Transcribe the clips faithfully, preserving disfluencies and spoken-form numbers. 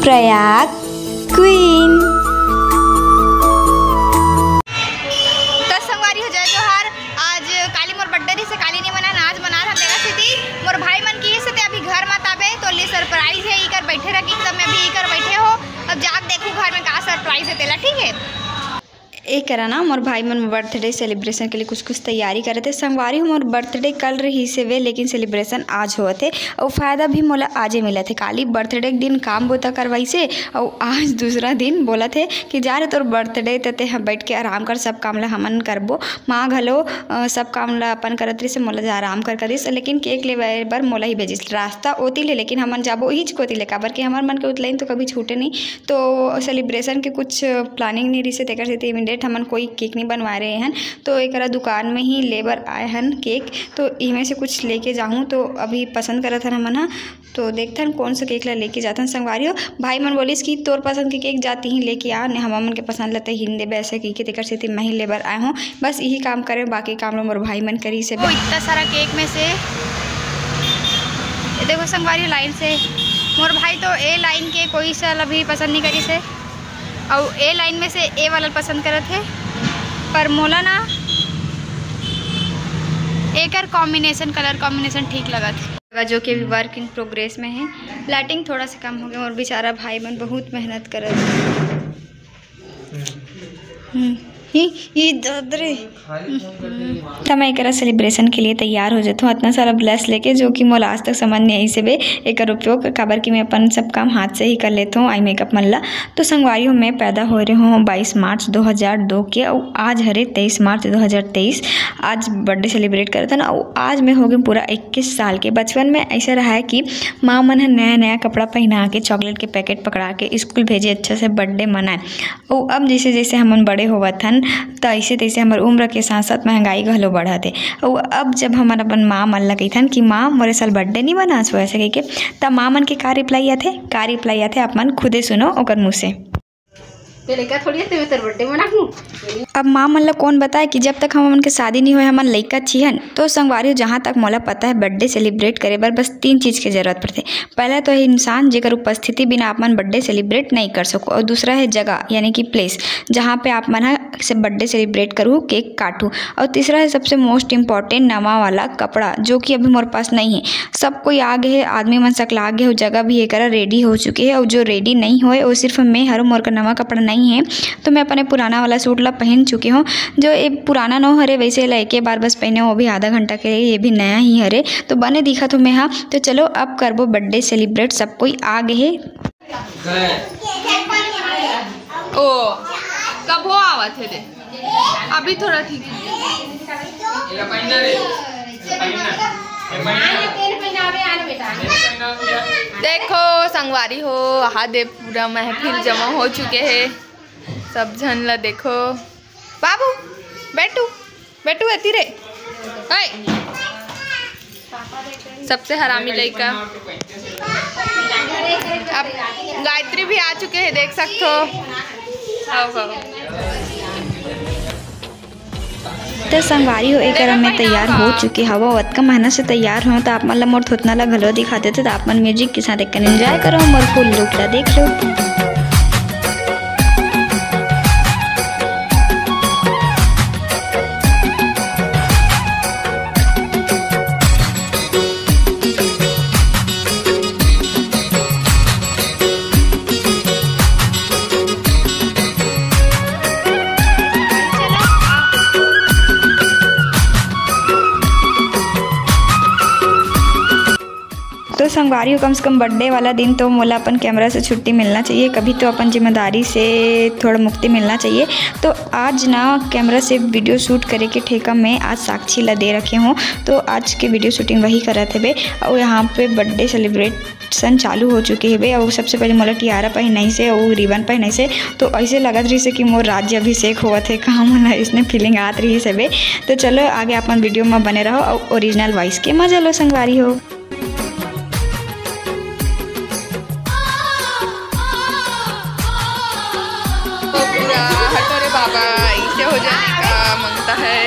Prayag queen. तो संगवारी हो, जय जोहार। आज काली मोर बर्थडे रहिसे, काली नहीं मनान, आज मना रहा तेला सेती। मोर भाई मन की से ते अभी घर मत आबे, तो ले सरप्राइज है, इकर बैठे रह, एकदम मैं भी इकर बैठे हो। अब जाके देखू घर में का सरप्राइज है तेला, ठीक है? ए करा ना, मोर भाई मन बर्थडे सेलिब्रेशन के लिए कुछ कुछ तैयारी करत हे। संगवारी हो, मोर बर्थडे कल रहिसे वे, लेकिन सेलिब्रेशन आज होवत हे, अउ फायदा भी मोला आजे मिलत हे। काली बर्थडे के दिन काम बुता करवाइसे, अउ आज दूसरा दिन बोलत हे कि जा रे, तोर बर्थडे ते, ते ह बैठ के आराम कर, सब काम ला हमन करबो। माँ घलो, अ, सब काम ला अपन करत रहिसे, मोला जा आराम कर करिस, लेकिन केक लेवाए बर मोला ही भेजिस। रास्ता ओती ले, लेकिन हमन जाबो इहीच कोती ले, काबर कि हमर मन के उतलैन तो कभी छूटे नहीं। तो सेलिब्रेशन के कुछ प्लानिंग नहीं रहिसे, तेकर सेती इमीडिएट हमन कोई केक नहीं बनवा रहे हन। तो एकरा दुकान में ही ले बर आए हन केक, तो इमे से कुछ लेके जाहूँ। तो अभी पसंद करत हन हमन ह, तो देखथन कौन सा केक ला लेके जाथन संगवारी हो। भाई मन बोलिस कि तोर पसंद के केक जाती ही लेके आ, ने हमर मन के पसंद ला ते ही देबे, ऐसे कहिके तेकर सेती मैं ही ले बर आए हूँ। बस यही काम करे, बाकी काम ला मोर भाई मन करी से। वो इतना सारा केक में से ये देखो संगवारी हो, लाइन से मोर भाई तो ए लाइन के कोई सा ला भी पसंद नहीं करिस हे, अउ ए लाइन में से ए वाला पसंद करत हे, पर मोला ना एकर कॉम्बिनेशन, कलर कॉम्बिनेशन ठीक लगत हे, जो कि अभी वर्क इन प्रोग्रेस में है। लाइटिंग थोड़ा सा कम हो गया और बेचारा भाई मन बहुत मेहनत करत हे। हम्म, ही, ही दद रे। त मैं एकरा सेलिब्रेशन के लिए तैयार हो जाथों। इतना सारा ब्रश लेके, जो कि मोला आज तक समझ नहीं आइस हे बे एकर उपयोग, काबर कि मैं अपन सब काम हाथ से ही कर लेथों, आई मेकअप मन ला। तो संगवारी हो, मैं पैदा हो रहे हूँ बाईस मार्च दो हज़ार दो के, अउ आज हरे तेईस मार्च दो हज़ार तेईस। आज बर्थडे सेलिब्रेट करत हन, अउ आज मैं हो गई पूरा इक्कीस साल के। बचपन में ऐसे रहा है कि माँ मन ह नया नया कपड़ा पहना के चॉकलेट के पैकेट पकड़ा के स्कूल भेजे, अच्छा से बर्थडे मनाए। अउ अब जैसे जैसे हमन बड़े होवत हन, त अइसे तइसे हमर उम्र के साथ साथ महंगाई घलो बढ़त हे। अउ अब जब हमन अपन माँ मन ल कहिथन कि "माँ, मोर ए साल बर्थडे नइ मनास हो," ऐसे कहिके, त माँ मन के का रिप्लाई आथे? का रिप्लाई आथे, आप मन खुदे सुनो ओकर मुँह से। तेरे का थोड़ी है, तेरे, तेरे बर्थडे मनाहूँ। अब माँ मन ल कौन बताए कि जब तक हमन के शादी नइ होए, हमन लइका छिहन। तो संगवारी हो, जहाँ तक मोला पता है, बर्थडे सेलिब्रेट करे बर बस तीन चीज़ के जरूरत पड़थे। पहला तो है इंसान, जेकर उपस्थिति बिना आप मन बर्थडे सेलिब्रेट नहीं कर सको। और दूसरा है जगह, यानी कि प्लेस, जहाँ पे आप मन ह से बर्थडे सेलिब्रेट करू, केक काटू। और तीसरा है सबसे मोस्ट इम्पॉर्टेंट, नवा वाला कपड़ा, जो कि अभी मोर पास नहीं है। सब कोई आ गए है, आदमी मन सकला गए हो, जगह भी एकरा रेडी हो चुके है। और जो रेडी नहीं होए, वो सिर्फ मैं हर, मोर का नवा कपड़ा नहीं है, तो मैं अपने पुराना वाला सूट ला पहन चुके हूँ। जो ये पुराना नो हरे, वैसे ला एके बार बस पहने, वो भी आधा घंटा के लिए, ये भी नया ही हरे। तो बने दिखत हो मैं हा। तो चलो, अब करबो बर्थडे सेलिब्रेट, सब कोई आ गए है। ओ, कब हो आवत है दे? अभी थोड़ा ठीक है। देखो संगवारी हो, हा दे पूरा महफिल जमा हो चुके है। सब झन ला देखो। बाबू, बैठू। बेटू, एती रे। ओए। सबसे हरामी लइका। अब गायत्री भी आ चुके हैं, देख सकते हो। आओ, आओ। त संगवारी हो, एकर मैं तैयार हो चुके हवं। अतका मेहनत से तैयार हो, त आप मन ला मोर थोथना ला घलो दिखा देते, त आप मन म्यूजिक के साथ एक एंजॉय करो, मोर फुल लुक ला देख लो। तो संगवारी हो, कम से कम बर्थडे वाला दिन तो मोला अपन कैमरा से छुट्टी मिलना चाहिए, कभी तो अपन जिम्मेदारी से थोड़ा मुक्ति मिलना चाहिए। तो आज ना कैमरा से वीडियो शूट करे के ठेका मैं आज साक्षी ला दे रखे हूँ। तो आज के वीडियो शूटिंग वही करत हेबे। और यहाँ पे बर्थडे सेलिब्रेशन चालू हो चुके हेबे। और सबसे पहले मोला टियारा पहनाइसे और रिबन पहनाइसे, तो ऐसे लगत रहिसे कि मोर राज्य अभिषेक होवत हे, कहाँ मोला इसने फीलिंग आत रहिस हेबे। तो चलो, आगे अपन वीडियो में बने रहो और ओरिजिनल वॉइस के मजा लो संगवारी हो। तो पूरा हटो रे बाबा, इसे हो जाने का मांगता है।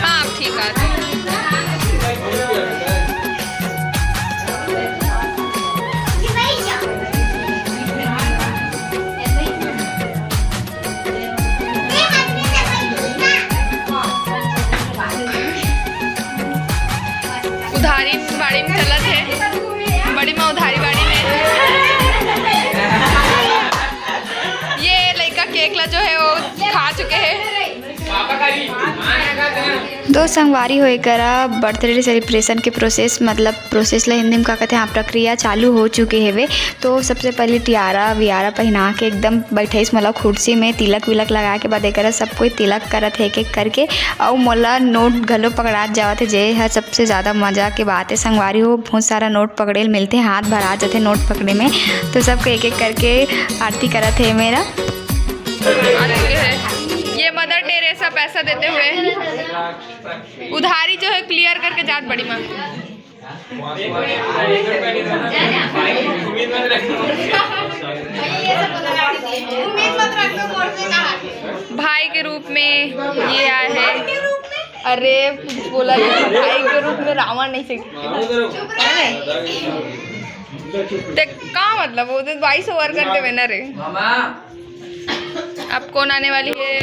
हाँ, अब ठीक आ रहा है। बाड़ी में चलत हे, बड़ी माँ उधारी बाड़ी में। ये लइका केक ला जो है वो खा चुके हैं। दो संगवारी होए करा बर्थडे सेलिब्रेशन के प्रोसेस, मतलब प्रोसेस ला हिंदी में का कहते हैं, प्रक्रिया चालू हो चुके हेवे। तो सबसे पहले टियारा वियारा पहना के एकदम बैठाइस मोला कुर्सी में, तिलक विलक लगा के बाद एकरा सब कोई तिलक करत हे एक एक करके। अउ मोला नोट घलो पकड़ात जावत हे, जे ह सबसे ज़्यादा मजा के बात है संगवारी हो, बहुत सारा नोट पकड़े ल मिलते, हाथ भरा जाते नोट पकड़े में। तो सबको एक एक करके आरती करत हे मेरा। ये मदर टेरेसा पैसा देते हुए उधारी जो है क्लियर करके जात बड़ी माँ। भाई के रूप में ये आए हैं। अरे बोला नहीं, भाई के रूप में रावण नहीं सीख। ते का मतलब, वो तो बाईस ओवर करते हुए ना रे। अब कौन आने वाली है?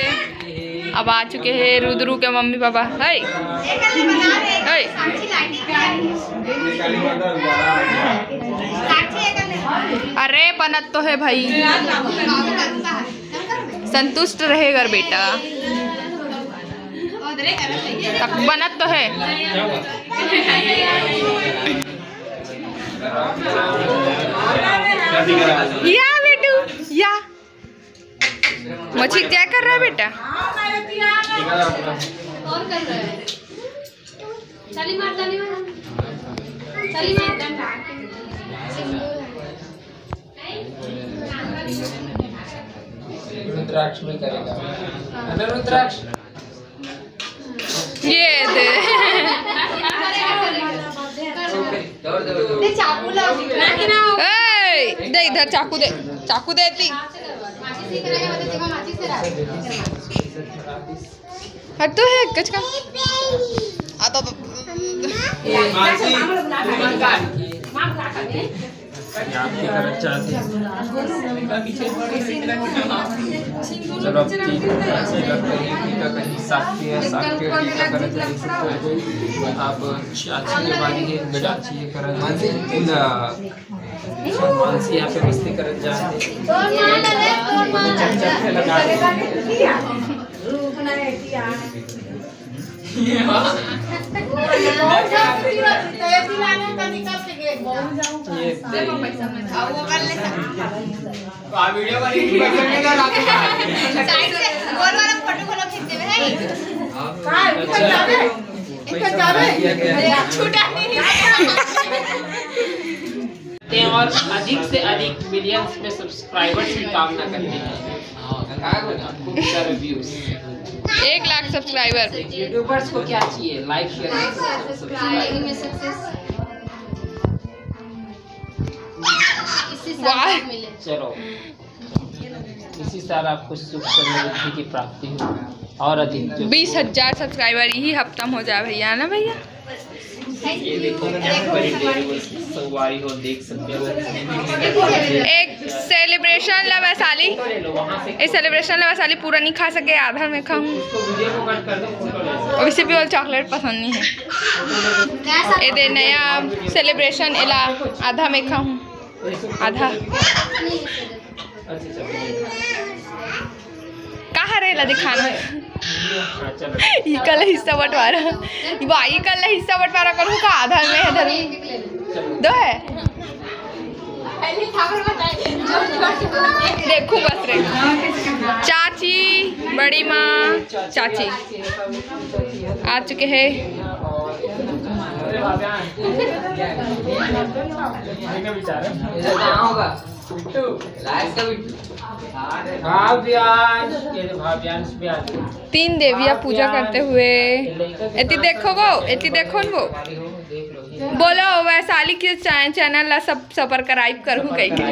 अब आ चुके हैं रुद्रू के मम्मी पापा। है, है। अरे बनत तो है भाई, संतुष्ट रहेगा बेटा। तक बनत तो है। या बेटू या। मछली क्या कर रहा है बेटा? रुद्राक्ष भी करेगा। अरे रुद्राक्ष। ये दे। दे चाकू ला। ए, दे इधर चाकू दे, चाकू दे ती। हट तो है कचका। आ तो। ये आपके करना चाहते हैं। चलो, अब टीका, टीका कहीं, टीका कहीं शाक्य है, शाक्य टीकाकरण कर सकते हैं। आप अच्छी बीमारी है, मिला चाहिए करण। मानसी यहाँ पे मस्ती करत जाते हैं। और अधिक से अधिक मिलियंस में सब्सक्राइबर्स की कामना करते हैं। खूब सारे व्यूज। एक लाख सब्सक्राइबर। यूट्यूबर्स को क्या चाहिए? लाइक, शेयर, सब्सक्राइब। चलो, इसी साल आपको सुख समृद्धि की प्राप्ति हो और अधिक जो बीस हजार सब्सक्राइबर यही हफ्ता में हो जाए भैया, है ना भैया? ये देखो, यहाँ पर ही डेयरी संगवारी हो, देख सकते हो। एक सेलिब्रेशन ला वैशाली, इस सेलिब्रेशन ला वैशाली पूरा नहीं खा सके, आधा में खाऊं। और इसे भी और चॉकलेट पसंद नहीं है। ये दे नया सेलिब्रेशन एला आधा में खाऊं, आधा। कहाँ रहेला दिखाना? इकल हिस्सा बंटवारा, भाई इकल हिस्सा बंटवारा करूँ का? आधा में है धर्मी, दो है। देखो बस रे, चाची, बड़ी माँ, चाची आ चुके हैं। तीन देविया पूजा करते हुए। एती देखो वो, एती देखो न वो। बोलो वैशाली के चै-, चैनल ला सब सब्सक्राइब करहु कहिके।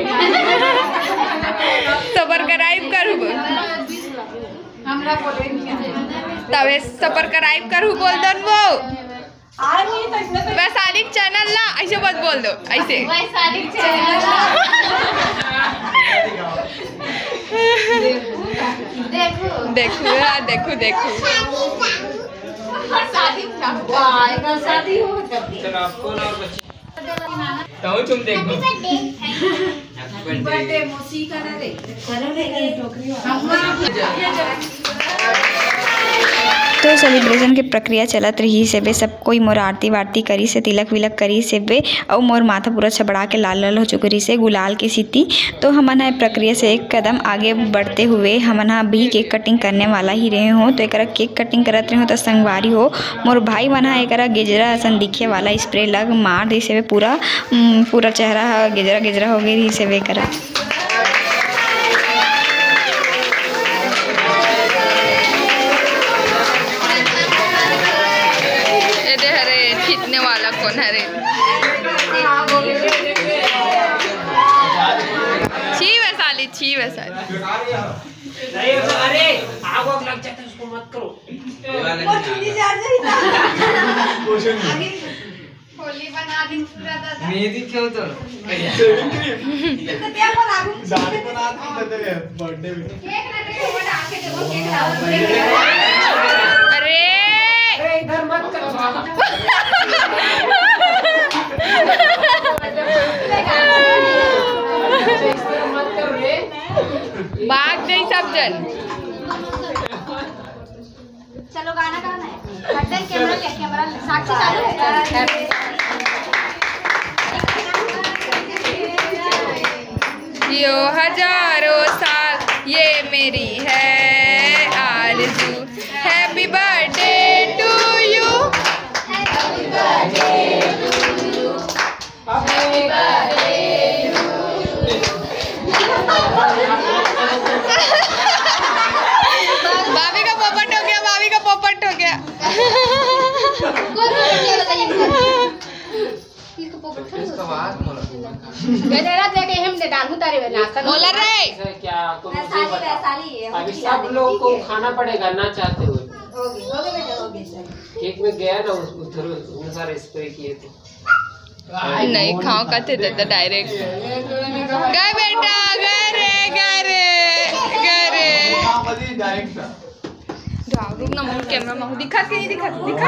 सब्सक्राइब करहु। तबे सब्सक्राइब करहु बोल दन वो। वैशाली चैनल ला ऐसे मत बोल दो, ऐसे। वैशाली चैनल ला। देखो। देखो, हाँ, देखो, देखो। वैशाली ला। आएगा शादी हो तब। चलो, आपको ना और बच्चे। तो तुम देखो। तो सेलिब्रेशन के प्रक्रिया चलत रहिस हेबे, सब कोई मोर आरती वारती करिस हे, तिलक विलक करिस हेबे, अउ मोर माथा पूरा छबड़ा के लाल लाल हो चुके रहिस हे गुलाल के सेती। तो हमन ह ए प्रक्रिया से एक कदम आगे बढ़ते हुए हमन ह अभी केक कटिंग करने वाला ही रहे हों। तो एकरा केक कटिंग करत रहे हों तो संगवारी हो, मोर भाई मन ह एकरा गेजरा असन दिखे वाला स्प्रे लग मार दिस हेबे, पूरा, उम, पूरा चेहरा ह गेजरा गेजरा हो गे रिहिस हेबे एकरा। एदे हरे खींचने वाला कौन हरे? छी वैशाली, छी वैशाली। अरे, आग वाग लग जाता है, उसको मत करो। वो चुन्नी से हट जाता। कुछ नहीं। होली बना दिन पूरा दादा। मेहंदी क्यों तो? Shaving cream। तो क्या बना दूं? दाढ़ी बना दी, तो तेरे birthday में। केक ना दे, वो आके दे, वो केक लाओ। अरे। अरे, इधर मत करो। इस तरह मत करो रे। भाग गई सब जन। चलो गाना गाना है। हट, कैमरा ले, कैमरा ले। साक्षी चालू है। जियो हजारों साल, ये मेरी है आरज़ू। Happy birthday to you। भाभी का पोपट हो गया, भाभी का पोपट हो गया। इसका बात बोला। ये दे रहा, दे के हम दे डालू तारे में नाश्ता। बोला रे। क्या आपको मुझे वैशाली, बता। वैशाली है, अभी वैशाली, सब लोगों को ठीक है। खाना पड़ेगा ना चाहते हुए। हो गए, हो गए बेटा, हो गए सर। केक में गया ना उस, उधर उसने सारे स्प्रे किए थे। नहीं खाओ कहते दादा डायरेक्ट। गए बेटा, गए रे, गए रे, गए रे। डायरेक्ट। रुक ना, मुंह कैमरा में दिखा के नहीं दिखा, दिखा।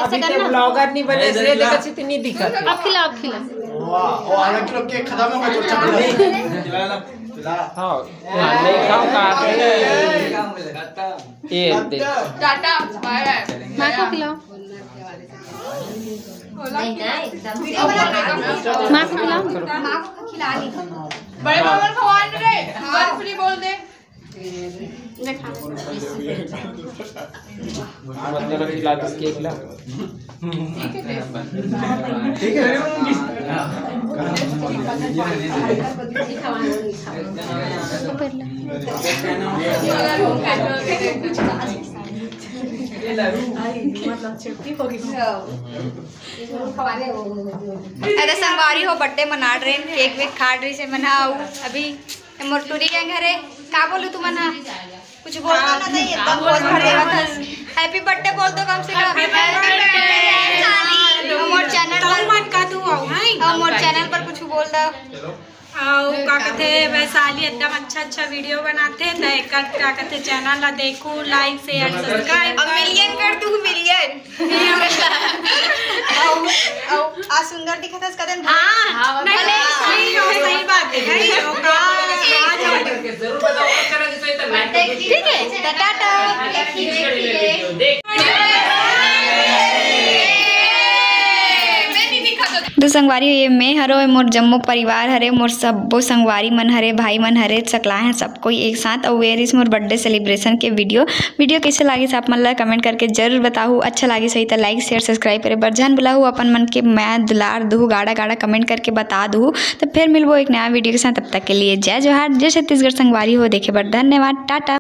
अभी तो ब्लॉगर नहीं बने, इसलिए देखा चित नहीं दिखा। अब खिला, अब खिला। वाह, वो आधा किलो केक खत्म हो गया, तो चॉकलेट। हाँ, हाँ, नहीं खाओ, कहा ये दे। टाटा, बाय बाय। माँ को खिलाओ। नहीं ना, एकदम। माँ को खिलाओ। माँ को खिला ली। बड़े बाबा भगवान रे, बर्फी बोल दे। मतलब खिला दस केक ला। ठीक है। मतलब छुट्टी हो गई। अरे संगवारी हो, बर्थडे मना रहे, केक वेक खा रही से मना। अभी मोर टूरी गैंग हरे, का बोलू तुमन हा? कुछ बोल दो ना, नहीं एकदम बोल भर देवा था। हैप्पी बर्थडे बोल दो कम से कम। Happy birthday. और मोर चैनल पर मन का तू आओ, हैं? और मोर चैनल पर कुछ बोल दो। आओ, का कहते, वैशाली एकदम अच्छा अच्छा वीडियो बनाते, तो एक का कहते, चैनल ला देखो, लाइक शेयर सब्सक्राइब। अब मिलियन कर दू, मिलियन। अउ, अउ, आ सुंदर दिखत हस कदन। हाँ, हाँ, नहीं, नहीं, सही हो, सही बात है, सही हो, का, आ जाओ। ठीक है, तो टाटा। तो संगवारी हो, ये मैं हरो, ये मोर जम्मो परिवार हरे, मोर सब्बो संगवारी मन हरे, भाई मन हरे, सकला हैं सब कोई एक साथ। और where is Mor birthday celebration के वीडियो। वीडियो कैसे लागिस आप मन ला कमेंट करके जरूर बताहू। अच्छा लागिस होही त लाइक, शेयर, सब्सक्राइब करे बर झन भुलाहू। अपन मन के मया दुलार दुहू, गाड़ा गाड़ा कमेंट करके बता दुहू। तो फिर मिलबो एक नया वीडियो के साथ, तब तक के लिए जय जोहार, जय छत्तीसगढ़। संगवारी हो, देखे बर धन्यवाद, टाटा।